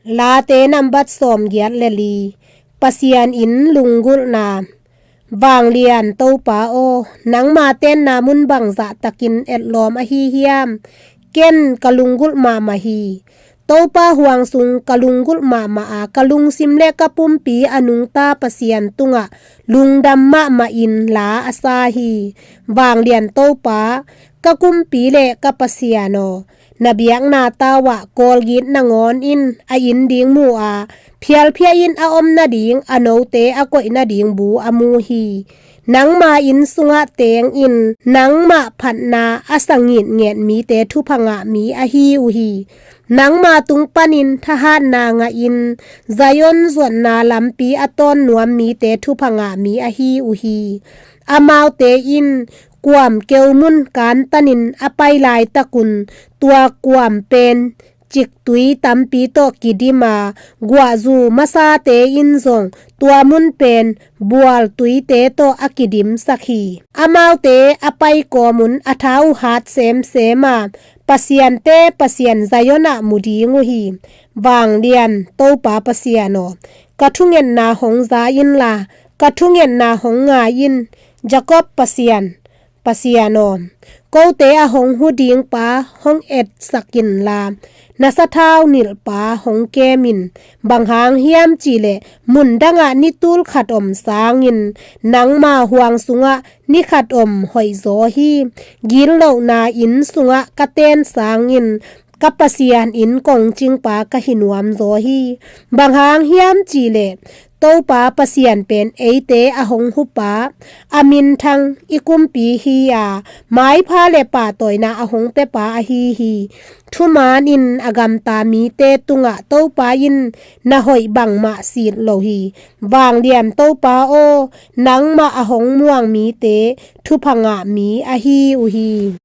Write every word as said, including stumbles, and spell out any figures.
Late nambat sawmgiat le li. Pasian in lunggulhna. Vanglian Topa aw, nangma tenna mun bangzah takin etlawm ahi hiam? Ken ka lunggulh mahmah hi. Topa huang sung ka lunggulh mahmah a, ka lungsim le ka pumpi a nungta Pasian tungah lungdam mahmah in la a sa hi. Vanglian Topa, ka kumpi le ka Pasian aw, na biakna tau ah kawlgit nangawn in a inn ding mu a, phialphia in a om nading a note a koih nading bu a mu hi. Nangma inn sungah teng in nangmah phatna a sa ngitnget mite thupha ngah mi ahi uh hi. Nangma tung panin thahatna ngah in Zion zuatna lampi a tawn nuam mite thupha ngah mi ahi uh hi. Amaute in kuam keu mun kantanin a pai laitakun tua kuam pen ciktui tampi tawh kidim a, guahzu masate in zong tua mun pen bual tuite tawh a kidimsak hi. Amaute a pai kawmun a tha uh hat semsem a, Pasiante Pasian Zion ah mu ding uh hi. Vanglian Topa Pasian aw, ka thungetna hong za inla, ka thungetna hong ngai in. Jacob Pasian, Pasian aw, kote a hong hu ding pa hong etsak inla, na sathau nilh pa hong kem in. Bang hang hiam cihleh mun dangah ni tul khat om sangin nangma huang sungah ni khat om hoih zaw hi. Gitlohna inn sungah ka ten sangin ka Pasian inn kongcingpa ka hi nuam zaw hi. Bang hang hiam cihleh Topa Pasian pen eite a hong hupa, a minthang i kumpi hi a, maipha le pahtawina a hong pepa ahi hi. Thumaan in a gamta mite tungah Topa in na hoih bangmah sit lo hi. Vanglian Topa aw, nangmah a hong muang mite thupha ngah mi ahi uh hi.